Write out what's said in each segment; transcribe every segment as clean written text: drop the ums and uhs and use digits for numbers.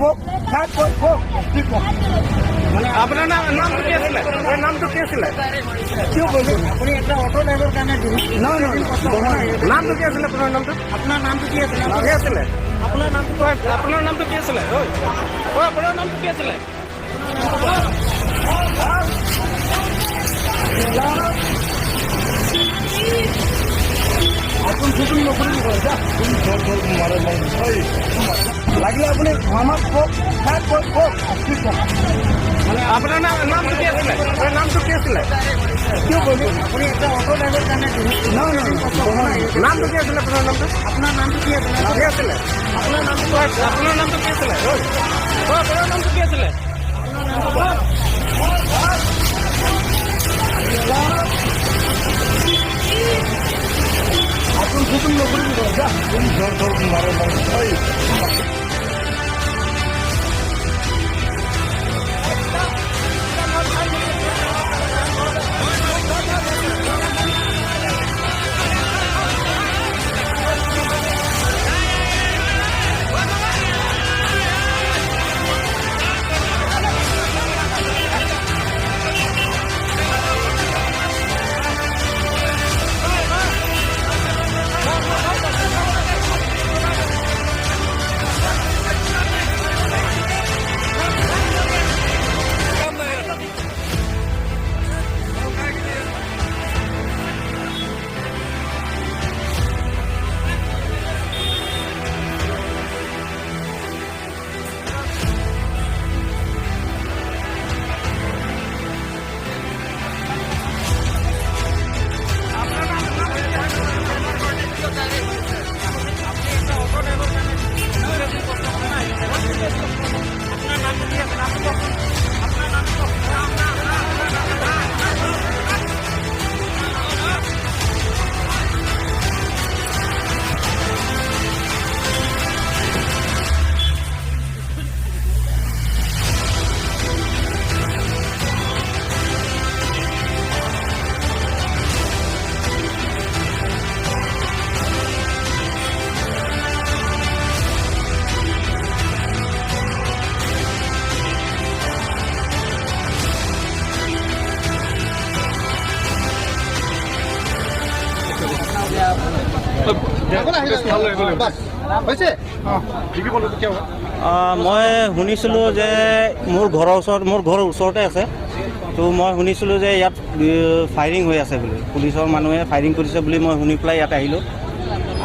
কওক, কাক কওক, কওক, কি কওক? আপোনাৰ নামটো কি আছিলে? আপোনাৰ নামটো কি আছিলে? কিয় কৰিলে? আপুনি এটা অটো ড্ৰাইভাৰ কাৰণে নহয়, নহয়, নহয়। নামটো কি আছিলে আপোনাৰ নামটো? আপোনাৰ নামটো কি আছিলে? কি আছিলে? আপোনাৰ নামটো? আপোনাৰ নামটো কি আছিলে? ঐ ঐ, আপোনাৰ নামটো কি আছিলে? আপুনি শুটিং নকৰিব, যা। তুমি ধৰ ধৰ মাৰে মাৰে। ঐ, লাগিলে আপুনি আমাক কওক, কাক কওক, কওক, কি কওক? আপোনাৰ নামটো কি আছিলে? আপোনাৰ নামটো কি আছিলে? কিয় কৰিলে? আপুনি এটা অটো ড্ৰাইভাৰ কাৰণে নহয়, নহয়, নহয়। নামটো কি আছিলে আপোনাৰ নামটো? আপোনাৰ নামটো কি আছিলে? কি আছিলে? আপোনাৰ নামটো? আপোনাৰ নামটো কি আছিলে? ঐ ঐ, আপোনাৰ নামটো কি আছিলে? আপুনি শুটিং নকৰিব, যা। তুমি ধৰ ধৰ মাৰে মাৰে। ঐ, মই শুনিছিলোঁ যে মোৰ ঘৰৰ ওচৰত, মোৰ ঘৰৰ ওচৰতে আছে। তো মই শুনিছিলোঁ যে ইয়াত ফায়াৰিং হৈ আছে বুলি, পুলিচৰ মানুহে ফায়াৰিং কৰিছে বুলি। মই শুনি পেলাই ইয়াত আহিলোঁ।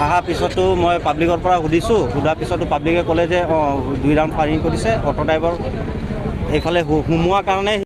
অহাৰ পিছতো মই পাব্লিকৰ পৰা সুধিছোঁ। সোধাৰ পিছতো পাব্লিকে ক'লে যে অঁ, দুই ৰাউণ্ড ফায়াৰিং কৰিছে। অ'টো ড্ৰাইভাৰ এইফালে সোমোৱাৰ কাৰণে।